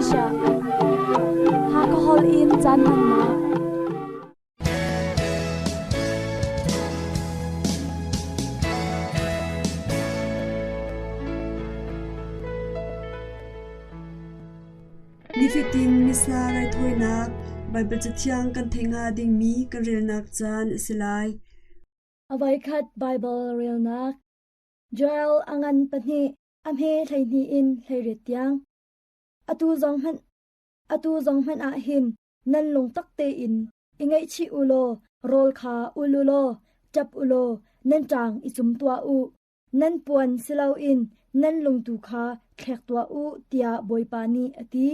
Asia. Hakha holh in caan hmannak. Nifatin Missa raithawinak Baibal Cathiang kan theih hnga dingmi kan relnak caan a si lai. A voikhat Baibal relnak Joel a ngan pahnih, a hme 12 in 18 tiang. Atu zong hmanh atu zong hmanh ah hin nan lungtak tein i ngaihchih u law rawl kha ul u law ṭap u law nan ṭaang i cum tuah u. Nan puan si loin nan lungtu kha thlek tuah u tiah Bawipa nih a ti.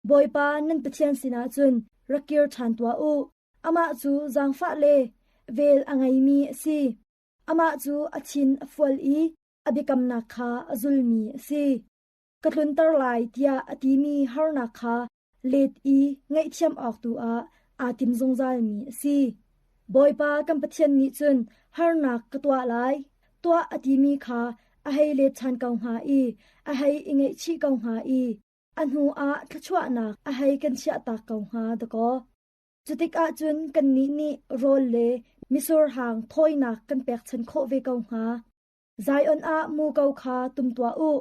Bawipa nan Pathian sinah cun rak kir ṭhan tuah u. Amah cu zaangfah le vel a ngeimi a si. Amah cu a thin a fual i a biakamnak kha a zulmi a si. Ka tlunter lai tiah a timi harnak kha let i ngaihthiam awk tu ah aa tim zungzalmi a si. Bawipa kan Pathian nih cun harnak ka tuah lai, tuah a timi kha a hei let ṭhan ko hnga i a hei i ngaihchih ko hnga i a hnu ah thluachuahnak a hei kan chiahtak ko hnga dakaw. Cutikah cun kannih nih rawl le mitsur hang thawinak kan pekchanh khawh ve ko hnga. Zion ah muko kha tum tuah u,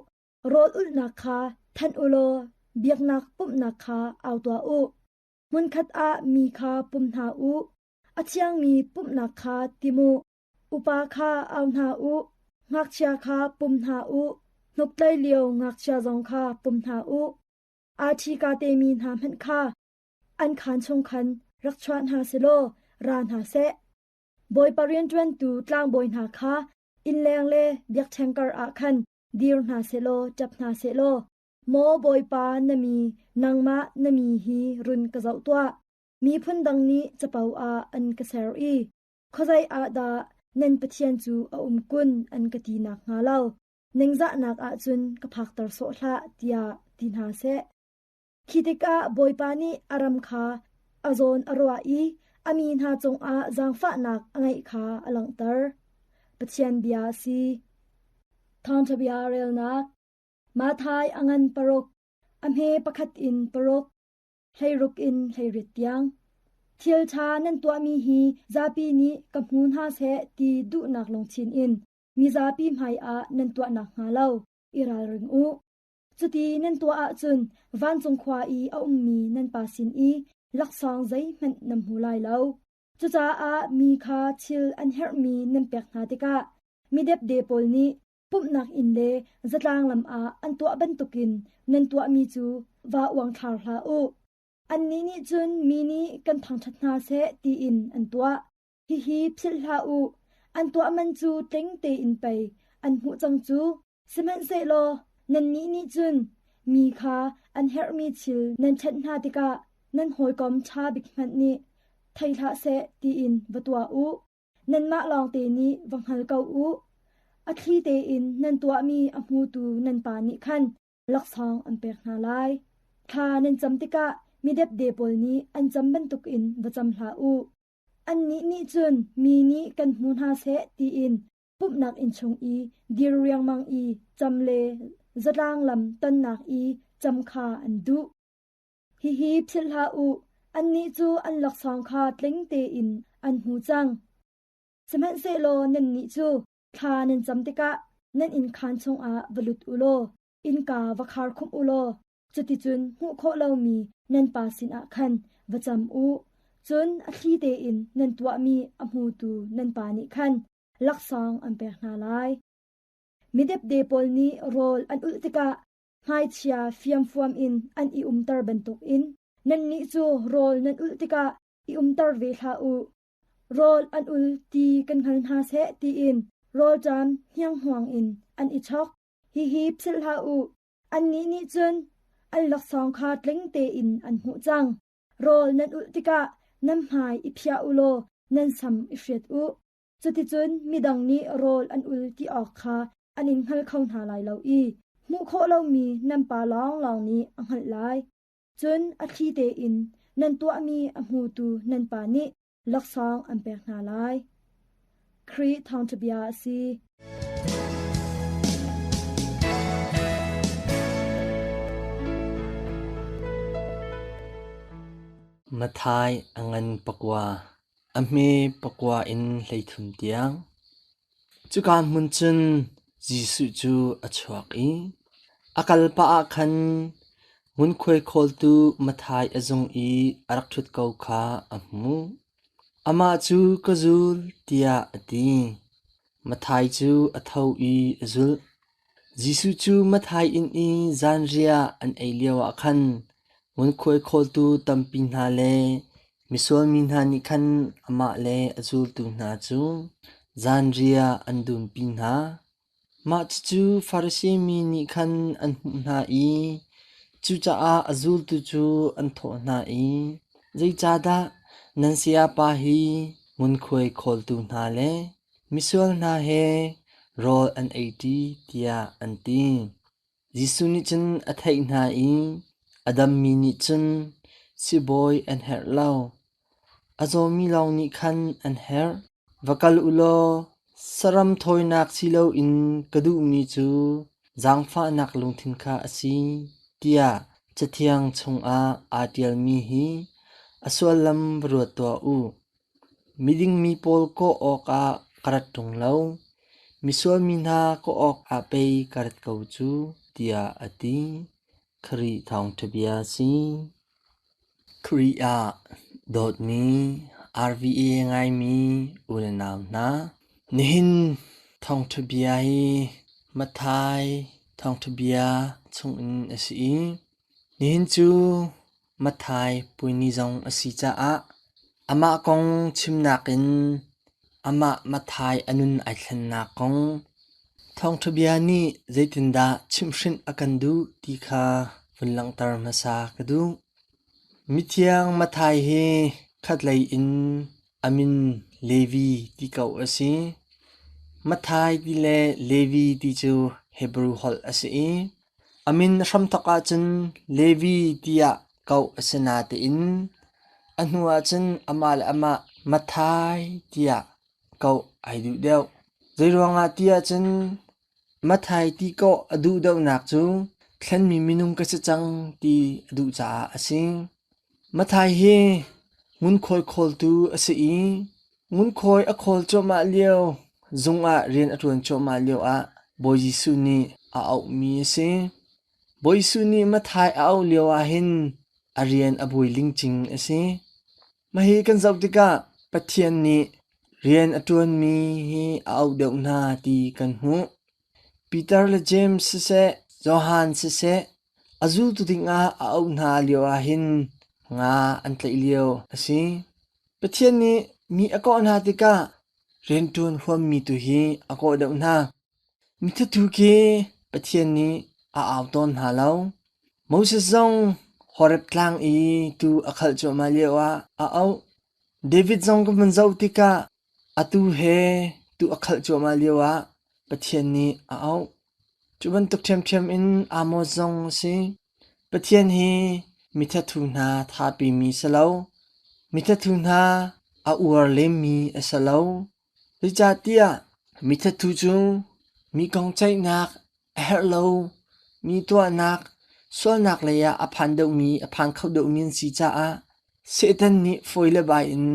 rawl ulhnak kha thanh u law biaknak pumhnak kha au tuah u. Hmunkhat ah mi kha pum hna u, a thiangmi pumhnak kha tim u. Upa kha au hna u, ngakchia kha pum hna u, hnuktlei lio ngakchia zong kha pum hna u. Aa ṭhika temi hna hmanh kha an khaan chung khan rak chuah hna selaw ra hna seh. Bawipa rianṭuantu tlangbawi hna kha innleng le biakṭheng kar ah khan dir hna sehlaw ṭap hna sehlaw, Maw Bawipa na mi, nangmah na mi hi run ka zoh tuah. Miphun dang nih capo ah an ka ser i khuazei ah dah nan Pathian cu a um kun an ka ti nakhnga lo, ningzahnak ah cun ka phakter sawh hlah, tiah ti hna seh. Khi tikah Bawipa nih a ram kha a zawn a ruah i a mi hna cungah zaangfahnak a ngeih kha a langhter. Pathian bia a si. Thawngṭha bia relnak Matthai a ngan paruk, a hme pakhat in paruk, 16 in 18 tiang. Thil ṭha nan tuahmi hi zapi nih ka hmu hna seh ti duhnak lungthin in mizapi hmaiah nan tuah nakhnga lo i ralring u. Cuti nan tuah ahcun vancung khua i a ummi nan Pa sin i laksawng zeihmanh nan hmu lai lo. Cucaah mi kha thil an herhmi nan pek hna tikah mi depde pawl nih pumhnak inn le zatlang lam ah an tuah bantukin nan tuahmi cu vaa uangthlar hlah u. Annih nih cun mi nih kan thangṭhat hna seh tiin an tuah. Hihi philh hlah u, an tuah man cu tling tein pei an hmuh cang cu. Sihmanhsehlaw nannih nih cun mi kha an herhmi thil nan ṭhenh hna tikah nan hawikom ṭha bik hmanh nih thei hlah seh tiin va tuah u. Nanmah lawngte nih va hngal ko u. A thli tein nan tuahmi a hmutu nan Pa nih khan laksawng an pek hna lai. Thla nan cam tikah mi depde pawl nih an cam bantukin va cam hlah u. Annih nih cun mi nih kan hmu hna seh tiin pumhnak inn chung i dir riangmang i cam le zatlang lam tonnak i cam kha an duh. Hihi philh hlah u, annih cu an laksawng kha tling tein an hmu cang. Sihmanhsehlaw nannih cu thla nan cam tikah nan innkhaan chungah va lut u law innka va khar khumh u law cuticun hmuh khawh lomi nan Pa sinah khan va cam u. Cun a thli tein nan tuahmi a hmutu nan Pa nih khan laksawng an pek hna lai. Midepde pawl nih rawl an ulh tikah hmaichia fiamfuam in an i umter bantukin nannih cu rawl nan ulh tikah i umter ve hlah u. Rawl an ul ti kan hngal hna seh tiin rawlṭam hnianghnuang in an i chok. Hihi philh hlah u, annih nih cun an laksawng kha tling tein an hmuh cang. Rawl nan ulh tikah nan hmai i phiah u law nan sam i hriat u. Cuticun midang nih rawl an ul ti awk kha an in hngal kho hna lai lo i hmuh khawh lomi nan Pa lawnglawng nih a hngalh lai. Cun a thli tein nan tuahmi a hmutu nan Pa nih laksawng an pek hna lai. Khrih thawngṭha bia a si. Matthai a ngan pakua, a hme pakua in 13 tiang. Cuka hmun cun Jesuh cu a chuak i a kal pah ah khan ngunkhuai khawltu Matthai a zung i a rak ṭhut ko kha a hmuh. Amah cu ka zul tiah a ti. Matthai cu a tho i a zulh. Jesuh cu Matthai inn i zanriah an ei lioah khan ngunkhuai khawltu tampi hna le misual mi hna nih khan amah le a zultu hna cu zanriah an dumpi hna. Mah cucu Farasi mi nih khan an hmuh hna i cucaah a zultu cu an thawh hna i, “Zeicahdah nan sayapa hi ngunkhuai khawltu hna le misual hna he rawl an eiṭi?” tiah an ti. Jesuh nih cun a theih hna i a dammi nih cun sibawi an herh lo, a zawmi lawng nih khan an herh. Va kal u law saram thawinak si loin ka duhmi cu zaangfahnak lungthin kha a si, tiah Cathiang chungah aa ṭialmi hi a sullam va ruat tuah u. Miding mi pawl kawh awkah ka rat ṭung lo, misual mi hna kawh awkah pei ka rat ko cu, tiah a ti. Khrih thawngṭha bia a si. Khrih ah dawtmi RVA ngaimi u le nau hna, nihin thawngṭha bia hi Matthai thawngṭha bia chungin a si i nihin cu Matthai puai zong a si caah amah kong chimnak in amah Matthai a nun ai thlennak kong thawngṭha bia nih zeitindah chimhhrinh a kan duh ti kha vun langhter hmasa ka duh. Mithiang Matthai hi khatlei in a min Levi ti ko a si. Matthai ti le Levi ti cu Hebru holh a si i a min hramthawk ahcun Levi tiah koh a si natein a hnu ahcun amah le amah Matthai tiah koh ai duh deuh. Zeiruangah ti ahcun Matthai ti kawh a duh deuhnak cu thlenmi minung ka si cang ti a duh caah a si. Matthai hi ngunkhuai khawltu a si i ngunkhuai a khawl cuahmah lio, zung ah rian a ṭuan cuahmah lioah Bawi Jesuh nih a auhmi a si. Bawi Jesuh nih Matthai a auh lio ah hin a rian a buai lingcing a si. Mah hi kan zoh tikah Pathian nih rian a ṭuanmi hi a auh deuh hna ti kan hmuh. Peter le James siseh, Johan siseh, a zultu dingah a auh hna lioah hin nga an tlaih lio a si. Pathian nih mi a kawh hna tikah rianṭuan huammi tu hi a kawh deuh hna. Mithathu khi Pathian nih a au tawn hna lo. Moses zong Horeb tlang i tuu a khalh cuahmah lioah a auh. David zong ka vun zoh tikah atu he tuu a khalh cuahmah lioah Pathian nih a auh. Cu bantuk ṭhiamṭhiam in Amos zong a si. Pathian hi mithathu hna thapimi si lo. Mithathu hna a uar lemmi a si lo. Zeicahtiah mithathu cu mi kong ceihnak a herh lo mi tuahnak sualnak lei ah a phan deuhmi a phan kho deuhmi an si caah Satan nih fawi le bai in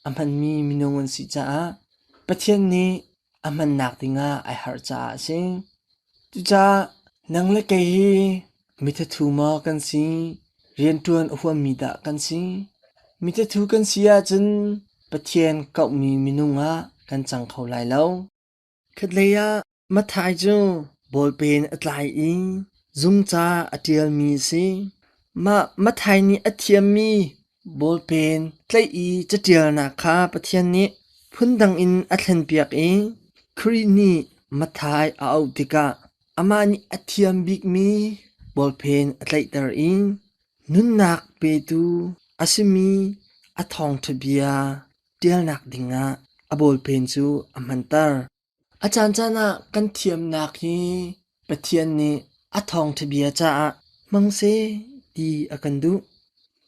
a hmanmi minung an si caah Pathian nih a hmannak dingah ai harh caah a si. Cucaah nang le kei hi mithathu maw kan si, rianṭuan a huammi dah kan si? Mithathu kan si ahcun Pathian kauhmi minung ah kan cang kho lai lo. Khatlei ah Matthai cu bawlpen a tlai i zungca a ṭialmi a si. Mah Matthai nih a thiammi bawlpen tlaih i caṭialnak kha Pathian nih phundang in a thlenpiak i Khrih nih Matthai a auh tikah amah nih a thiam bikmi bawlpen a tlaihter i nunnak petu a simi a thawngṭha bia ṭialnak dingah a bawlpen cu a hmanter. A caancaan ah kan thiamnak hi Pathian nih a thawngṭha bia caah hmang seh ti a kan duh.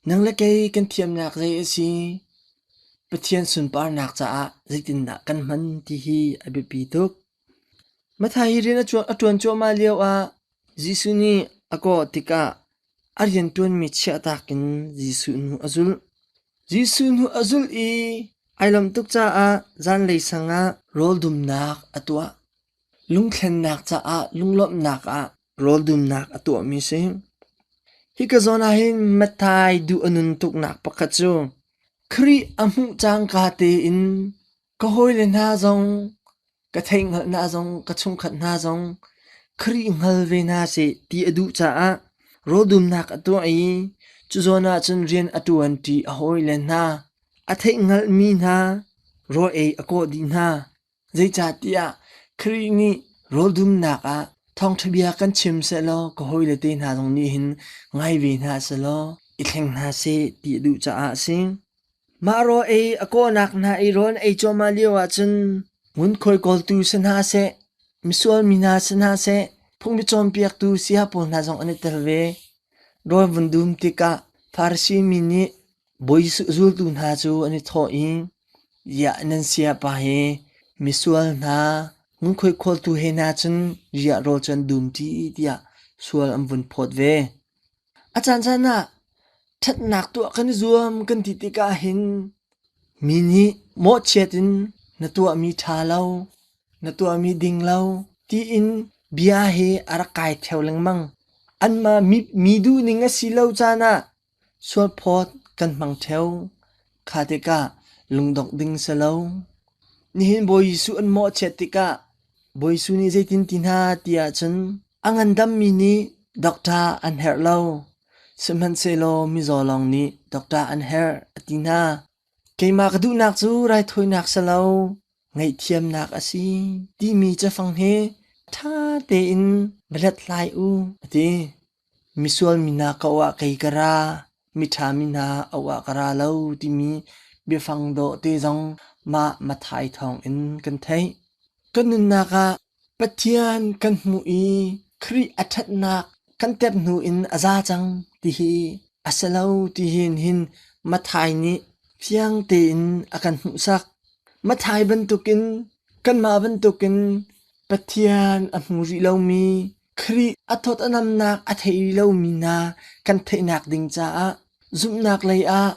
Nang le kei kan thiamnak zei a si? Pathian sunparnak caah zeitindah kan hman ti hi a biapi tuk. Matthai hi rian a ṭuan cuahmah lioah Jesuh nih a kawh tikah a rianṭuanmi chiahtak in Jesuh hnu a zulh. Jesuh hnu a zulh i ai lawmh tuk caah zanlei sang ah rawldumnak a tuah. Lungthlennak caah lunglawmhnak ah rawldumnak a tuahmi si. Hika zawn ah hin Matthai duh a nun tuknak pakhat cu Khrih a hmuh cangka tein ka hawile hna zong ka theihhngalh hna zong ka chungkhat hna zong Khrih hngal ve hna seh ti a duh caah rawldumnak a tuah i cu zawn ah cun rian a ṭuanṭi a hawile hna a theihhngalhmi hna rawl ei a kawh dih hna. Zeicahtiah Khrih nih rawldumnak ah thawngṭha bia kan chim sehlaw ka hawile te hna zong nih hin ngai ve hna sehlaw i thleng hna seh ti a duh caah a si. Mah rawl ei a kawhnak hna i rawl an ei cuahmah lio ahcun ngunkhuai kawltu si hna seh, misual mi hna si hna seh, phungbi cawnpiaktu saya pawl hna zong an i tel ve. Rawl vun dum tikah Farasi mi nih Bawi Jesuh zultu hna cu an i thawh i, "Ziah nan sayapa hi misual hna, ngunkhuai khawltu he hna cun riah rawl cu an dum ṭi?" tiah sual an vun phawt ve. A caancaan ah ṭhatnak tuah kan i zuam kan ti tikah hin mi nih mawhchiat in na tuahmi ṭha lo, na tuahmi ding lo tiin bia hi a rak kai ṭheo lengmang. Anmah mi duhning a si lo caan ah sualphawt kan hmang ṭheo. Kha tikah lungdongh ding si lo. Nihin Bawi Jesuh an mawhchiat tikah Bawi Jesuh nih zeitin ti hna ti ahcun A ngandammi nih doctor an herh lo, sihmanhsehlaw mizaw lawng nih doctor an herh, a ti hna. Keimah ka duhnak cu raithawinak si lo, ngaihthiamnak a si timi cafang hi ṭha tein va hlathlai u, a ti. Misual mi hna ka auh ah kei ka ra, miṭha mi hna auh ah ka ra lo timi biafang dawh te zong mah Matthai thawngin kan theih. Kan nunnak ah Pathian kan hmuh i Khrih a ṭhatnak kan tep hnu in a za cang ti hi a si lo ti hin hin Matthai nih fiang tein a kan hmuhsak. Matthai bantukin kanmah bantukin Pathian a hmu rih lomi Khrih a thawt a namnak a thei rih lomi hna kan theihnak ding caah zumhnak lei ah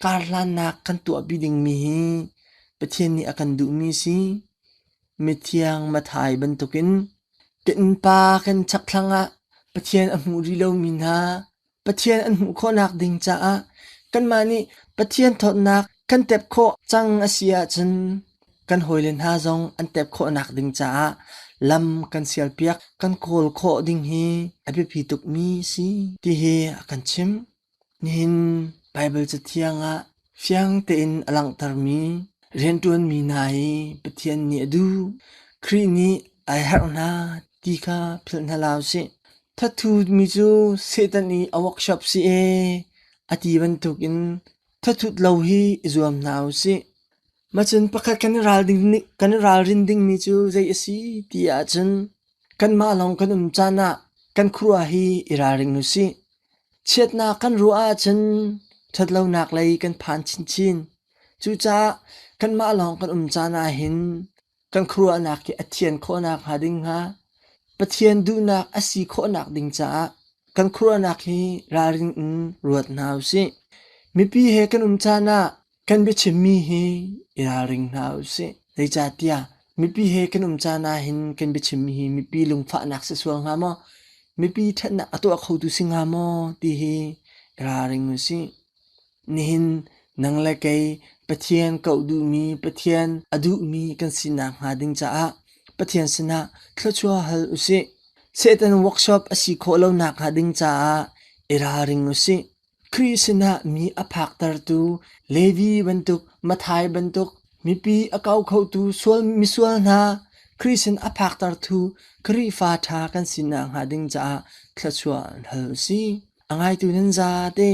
karhlannak kan tuahpi dingmi hi Pathian nih a kan duhmi si. Mithiang Matthai bantukin ka innpa kan chakthlang ah Pathian a hmu rih lomi hna Pathian an hmuh khawhnak ding caah kanmah nih Pathian thawtnak kan tep khawh cang a si ahcun kan hawile hna zong an tep khawhnak ding caah lam kan sialpiak kan kawl khawh ding hi a biapi tukmi si ti hi a kan chimh. Nihin Baibal Cathiang ah fiang tein a langhtermi rianṭuanmi hna hi Pathian nih a duh. Khrih nih ai harh hna ti kha philh hna hlah usih. Thathutmi cu Satan i a workshop si ee a ti bantukin thathut lo hi i zuam hna usih. Macun pakhat kan i ralrin dingmi cu zei a si ti ahcun kanmah lawng kan um caan ah kan khuaruah hi i ralring usih. Chiatnak kan ruah ahcun ṭhatlonak lei kan phan chinchin. Cucaah kanmah lawng kan um caan ahhin kan khuaruahnak hi a thian khawhnak hnga ding hnga Pathian duhnak a si khawhnak ding caah kan khuaruahnak hi ralring in ruat hna usih. Mipi he kan um caan ah kan biachimmi hi i ralring hna usih. Zeicahtiah mipi he kan um caan ahhin kan biachimmi hi mipi lungfahnak si sual hnga maw? Mipi ṭhatnak a tuah khotu si hnga maw? ti hi i ralring usih. Nihin nang le kei Pathian koh duhmi, Pathian a duhmi kan sinak hnga ding caah Pathian sinah thluachuah hal usih. Satan workshop a si khawh lonak hnga ding caah i ralring usih. Khrih sinah mi a phaktertu Levi bantuk, Matthai bantuk, mipi a ko khotu sual misual hna Khrih sin a phaktertu Khrihfa ṭha kan sinak hnga ding caah thluachuah hal usih. A ngaitu nan zate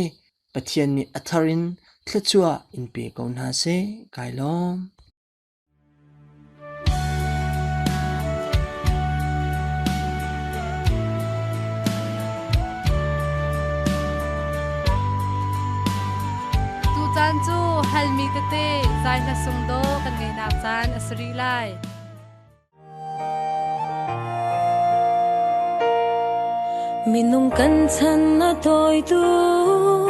Pathian nih a thar in thluachuah in pe ko hna seh. Kai lawm. Tucaan cu halmi tete zai hla sung dawh kan ngeihnak caan a si rih lai. Minung kan chan a tawi tuk.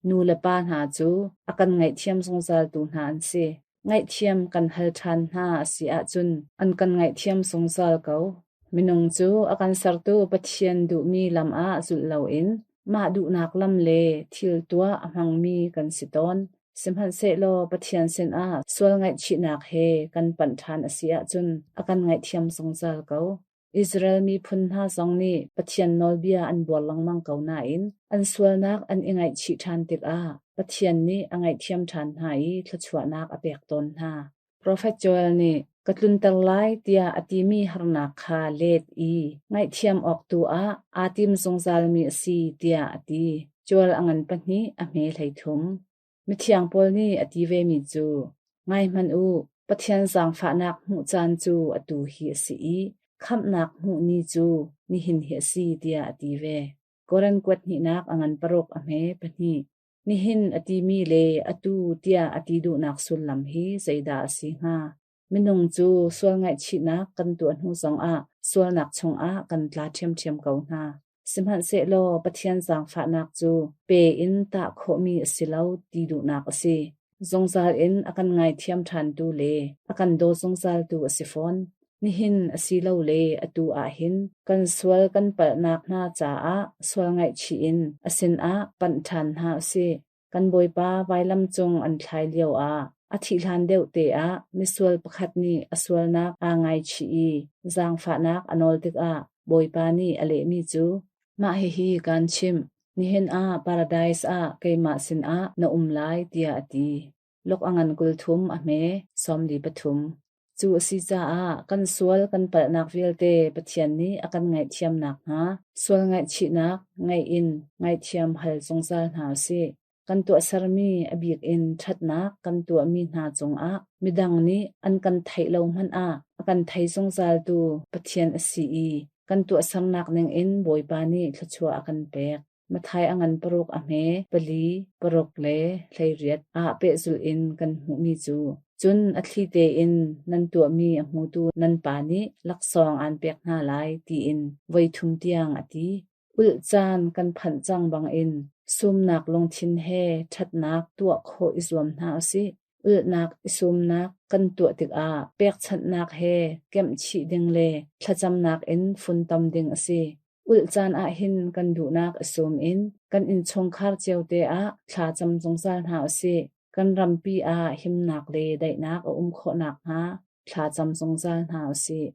Nu le pa hna cu a kan ngaihthiam zungzaltu hna an si. Ngaihthiam kan hal ṭhan hna a si ahcun an kan ngaihthiam zungzal ko. Minung cu a kan sertu Pathian duhmi lam ah zulh loin mah duhnak lam le thil tuah a hmangmi kan si tawn. Sihmanhsehlaw Pathian sinah sual ngaihchihnak he kan panh ṭhan a si ahcun a kan ngaihthiam zungzal ko. Israel miphun hna zong nih Pathian nawlbia an buar lengmang ko nain an sualnak an i ngaihchih ṭhan tikah Pathian nih a ngaihthiam ṭhan hna i thluachuahnak a pek tawn hna. Profet Joel nih ka tlunter lai tiah a timi harnak kha let i ngaihthiam awk tu ah aa tim zungzalmi a si tiah a ti. Joel a ngan pahnih a hme 13. Mithiang Paul nih a ti vemi cu, Ngai hmanh u, Pathian zaangfahnak hmuh caan cu atu hi a si i khamhnak hmuh ni cu nihin hi a si tiah a ti ve. Korin kuat hnihnak a ngan paruk a hme pahnih. Nihin a timi le atu tiah a ti duhnak sullam hi zeidah a si hnga? Minung cu sual ngaihchihnak kan tuah hnu zongah sualnak chungah kan tla ṭhiamṭhiam ko hna. Sihmanhsehlaw Pathian zaangfahnak cu pe in tah khawhmi a si lo ti duhnak a si. Zungzal in a kan ngaithiam ṭhantu le a kan daw zungzaltu a si fawn. Nihin asilole atu ahhin kan sual kan palhnak hna caah sual ngaihchih in a sinah panh ṭhan hna u sih. Kan Bawipa vailam cung an thlai lioah a thih hlan deuh te ah misual pakhat nih a sualnak aa ngaichih i zaangfahnak a nawl tikah Bawipa nih a lehmi cu, Mah hihi kaan chimh, nihin ah Paradise ah keimah sinah na um lai, tiah a ti. Luk a ngan 33 a hme 43. Cu a si caah kan sual kan palhnak vialte Pathian nih a kan ngaihthiam nakhnga sual ngaihchihnak ngaih in ngaihthiam hal zungzal hna u sih. Kan tuahsermi a bik in ṭhatnak kan tuahmi hna cungah midang nih an kan theih lo hmanh ah a kan thei zungzaltu Pathian a si i kan tuahsernak ningin Bawipa nih thluachuah a kan pek. Matthai a ngan paruk a hme pali, paruk le 18 ah pehzulh in kan hmuhmi cu, cun a thli tein nan tuahmi a hmutu nan Pa nih laksawng aan pek hna lai tiin voi thum tiang a ti. Ulh caan kan phanh cang bangin sumnak lungthin he ṭhatnak tuah khawh i zuam hna u sih. Ulhnak i sumnak kan tuah tikah pekchanhnak he kemhchih ding le thlacamnak in funtom ding a si. Ulh caan ahhin kan duhnak a sum in kan innchungkhar ciote ah thla cam zungzal hna usih. Kan rampi ah himnak le daihnak a um khawh nakhnga thla cam zungzal hna usih.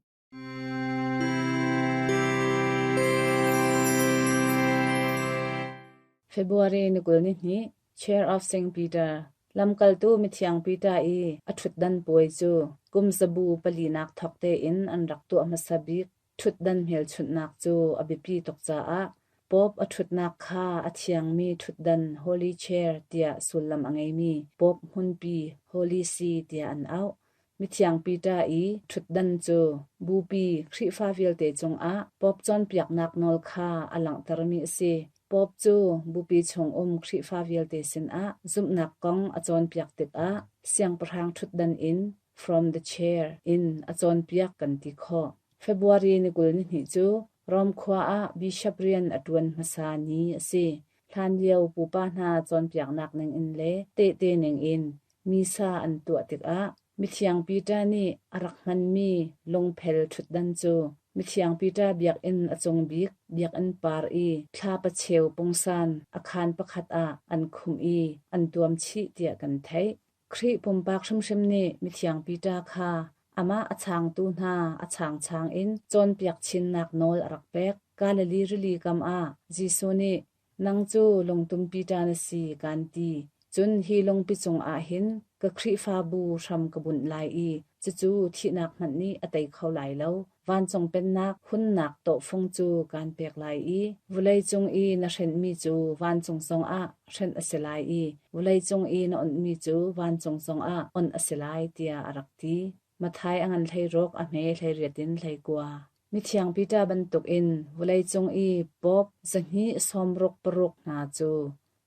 February ni 22, Chair of St. Peter, lamkaltu mithiang Peter i a ṭhutdan puai cu kum zabu palinak thawk tein an rak tuah hmasa bik Ṭhutdan hmelchunhnak cu a biapi tuk caah Pope a ṭhutnak kha a thiangmi ṭhutdan Holy Chair tiah sullam a ngeimi Pope hmunpi Holy See tiah an auh. Mithiang Peter i ṭhutdan cu Bupi Khrihfa vialte cungah Pope cawnpiaknak nawl kha a langhtermi a si. Pope cu Bupi chungum Khrihfa vialte sinah zumhnak kong a cawnpiak tikah siangpahrang ṭhutdan in From the Chair in a cawnpiak kan ti khawh. February ni 22 cu Rome khua ah bishop rian a ṭuan hmasa ni a si. Hlanlio pupa hna cawnpiaknak ningin le tehte ningin Missa an tuah tikah Mithiang Peter nih a rak hmanmi lungphel ṭhutdan cu Mithiang Peter biakinn a cung bik biakinn par i thlapa cheu pungsan a khaan pakhat ah an khumh i an tuam chih tiah kan theih. Khrih pumpak hrimhrim nih Mithiang Peter kha amah a changtu hna a changchang in cawnpiak chinnak nawl a rak pek. Galilee rili kam ah Jesuh nih, Nang cu lungtum Peter na si, kaan ti. Cun hi lungpi cungah hin ka Khrihfabu hram ka bunh lai i cucu thihnak hmanh nih a tei kho lai lo. Vancung Pennak hunnak tawhfung cu kaan pek lai i vawleicung i na hrenhmi cu vancung zongah hrenh a si lai i vawleicung i na onhmi cu vancung zongah onh a si lai, tiah a rak ti. Matthai a ngan 16 a hme 18 in 19. Mithiang Peter bantukin vawleicung i Pope 266 hna cu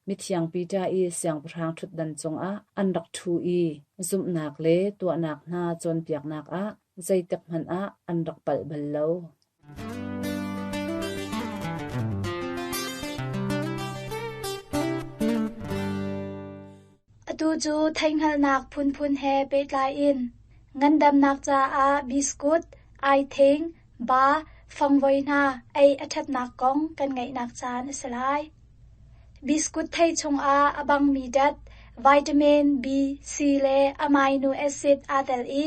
Mithiang Peter i siangpahrang ṭhutdan cungah an rak ṭhu i zumhnak le tuahnak hna cawnpiaknak ah zeitikhmanh ah an rak palh bal lo. Atu cu theihhngalhnak phunphun he pehtlai in ngandamnak caah biskut, aithing, ba, fangvoi hna ei a ṭhatnak kong kan ngaihnak caan a si lai. Biskut thei chungah a bangmi dat, vitamin B, C le amino acid aa tel i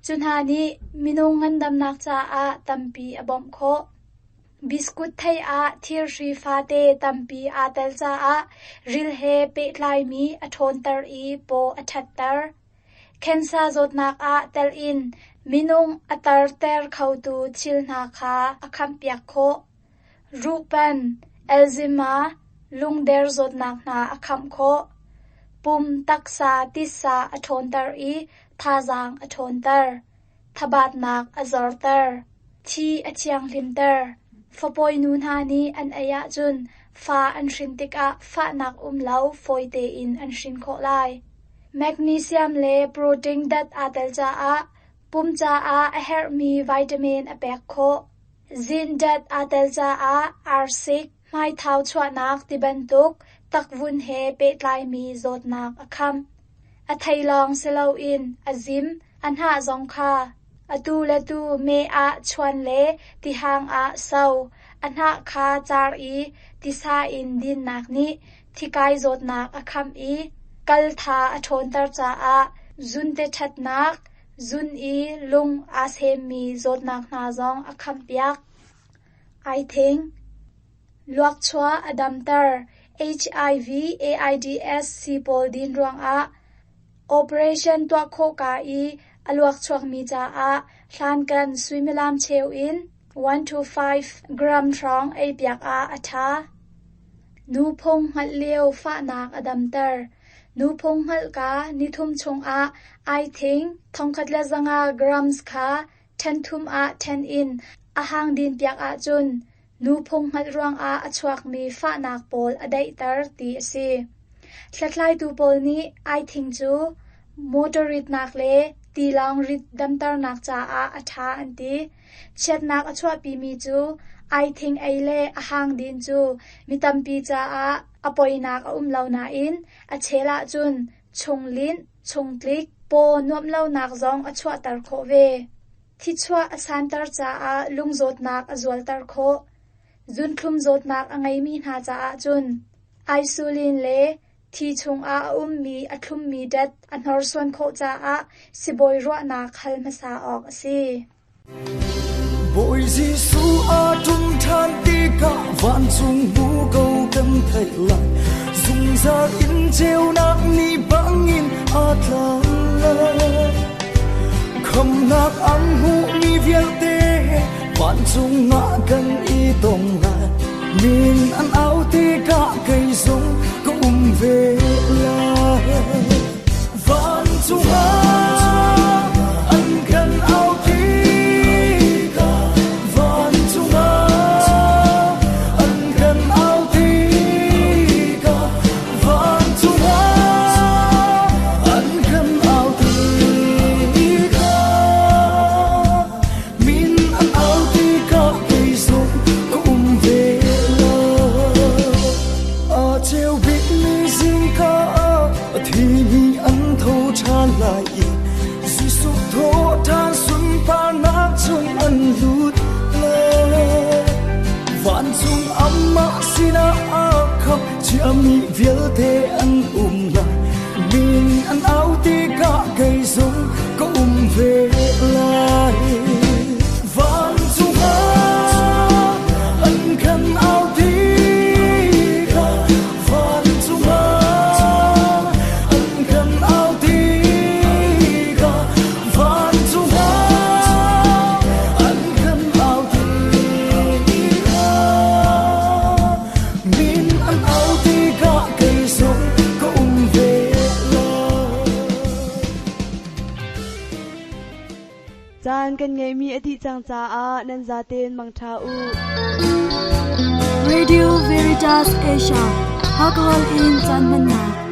cu hna nih minung ngandamnak caah tampi a bawmh khawh. Biskut thei ah thirhri fate tampi aa tel caah ril he pehtlaimi a ṭhawnter i paw a ṭhatter. Khensa zawtnak ah tel in minung a tarter khotu thil hna kha a khampiak khawh. Ruhpan, Alzheimer, lungder zawtnak hna a khamh khawh. Pum, taksa, titsa a ṭhawnter i thazaang a ṭhawnter. Thabatnak a zorter. Thi a thianghlimter. Fapawi nu hna nih an ei ahcun fa an hrin tikah fahnak um lo fawi tein an hrin khawh lai. Magnesium le protein dat aa tel caah pum caah a herhmi vitamin a pek khawh. Zin dat aa tel caah arsik, hmaithau chuahnak tibantuk takvun he pehtlaimi zawtnak a khamh. A thei lawng si loin a zim, a hnah zong kha atu le tu meh ah chuan le tihang ah so, a hnah kha car i tisa in dinnak nih thikai zawtnak a khamh i kal tha a ṭhawnter caah zunte ṭhatnak, zun i lung aa semmi zawtnak hna zong a khamhpiak. Aithing Luakchuah a damter. HIV, AIDS sii pawl din ruangah operation tuah khawh ka i a luak chuakmi caah hlankan suimilam cheu in 1 to 5 gram hrawng eipiak ah a ṭha. Nuphung hngalh lio fahnak a damter. Nuphung hngalh ka nithum chungah aithing 1500 grams kha ṭhenthum ah ṭhen in a hang dinpiak ahcun nuphung hngalh ruangah a chuakmi fahnak pawl a daihter ti a si. Hlathlaitu pawl nih aithing cu motor ritnak le tilawng rit damternak caah a ṭha an ti. Chiatnak a chuahpimi cu aithing ei le a hang din cu mi tampi caah a poinak a um lo nain a chel ahcun chunglinh, chungtlik, paw nuamh lonak zong a chuahter khawh ve. Thichuah a santer caah lungzawtnak a zualter khawh. Zunthlum zawtnak a ngeimi hna caah cun insulin le thi chungah a ummi a thlummi dat a hnorsuan khawh caah sibawi ruahnak hal hmasa awk a si. Bawi Jesuh aa ṭum ṭhan tikah vancung hmu ko kan theih lai. Zungzal in ceunak ni bangin aa tlang lai. Khamnak an hmuhmi vialte vancung ah kan i tong lai. Min an au tikah kei zong ka um ve lai. Vancung ah an kan au tikah vancung ah an kan au tikah vancung ah an kan au tikah min an au tikah kei zong ka um ve lai. A ceu bikmi zingka ah a thimi an tho ṭhan lai i Jesuh thawhṭhan sunparnak chung an lut lai. Vancung amah sinah aa khap ciami vialte an um lai. Min an au tikah kei zong ka um ve lai. Vancung ah an kan au tikah vancung ah an kan au tikah vancung ah an kan au tikah min an au tikah kei zong ka um ve lai. Caan kan ngeihmi a dih cang caah nan zaten mangṭha u. Radio Veritas Asia, Alcohol in caan hmannak.